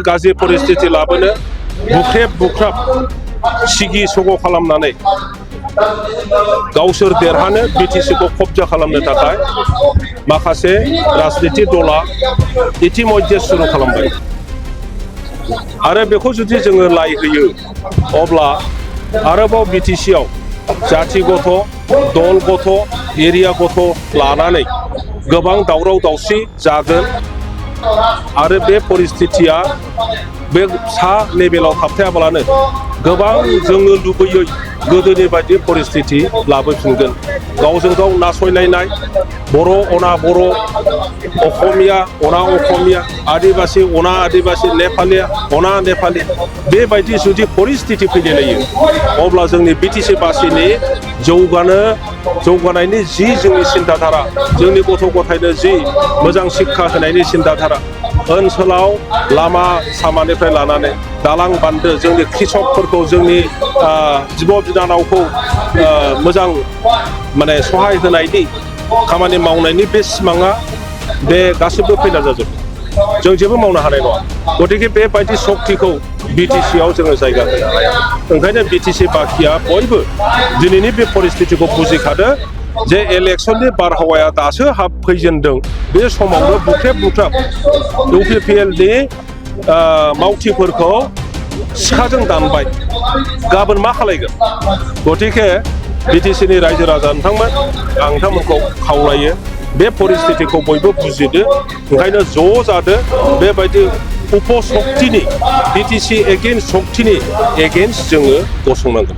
गाज्रि परिस्थिति लाबोनो बुख्रेब बुख्राब सिगि सग' खालामनानै गावसोर देरहानो बिटिसिखौ कब्जा खालामनो थाखाय माखासे राजनिति दला इतिमध्ये सुरु खालामबाय आरो बेखौ जुदि जोङो लाइ होयो अब्ला आरोबाव बिटिसिआव जाति गथ' दल गथ' एरिया गथ' लानानै गोबां दावराव दावसि जागोन आरो बे परिस्थितिया बे सा लेभेलाव थाबथायाब्लानो गोबां जोङो लुबैयै गोदोनि बायदि परिस्थिति लाबोफिनगोन गावजों गाव नासयलायनाय बर' अना बर' अखमिया अना अखमिया आदिबासि अना आदिबासि नेपालिया अना नेपालि बेबायदि जुदि परिस्थिति फैनो लायो अब्ला जोंनि बिटिसि बासिनि जौगानायनि जि जोंनि सिन्ताधारा जोंनि गथ' गथायनो जि मोजां शिक्षा होनायनि सिन्ताधारा ओनसोलाव लामा सामानिफ्राय लानानै दालां बान्दो जोंनि कृषकफोरखौ जोंनि बिब' बिनानावखौ मोजां माने सहाय होनायनि खामानि मावनायनि बे सिमाङा बे गासिबो फैला जाजोबो जों जेबो मावनो हानाय नङा गतिके बेबायदि सक्तिखौ बिटिसिआव जोङो जायगा होनो हाया ओंखायनो बिटिसि बाखिया बयबो दिनैनि बे परिस्थितिखौ बुजिखादो जे इलेक्सननि बारहावाया दासो फैजेनदों बे समावनो बुख्रेब बुख्राब इउपिपिएलनि मावथिफोरखौ सिखाजों दानबाय गाबोन मा खालायगोन गतिके बिटिसिनि रायजो राजा नोंथांमोनखौ खावलायो बे परिस्थितिखौ बयबो बुजिदो ओंखायनो ज' जादो बेबायदि उपशक्तिनि बिटिसि एगेन्स्ट सक्तिनि एगेन्स्ट जोङो गसंनांगोन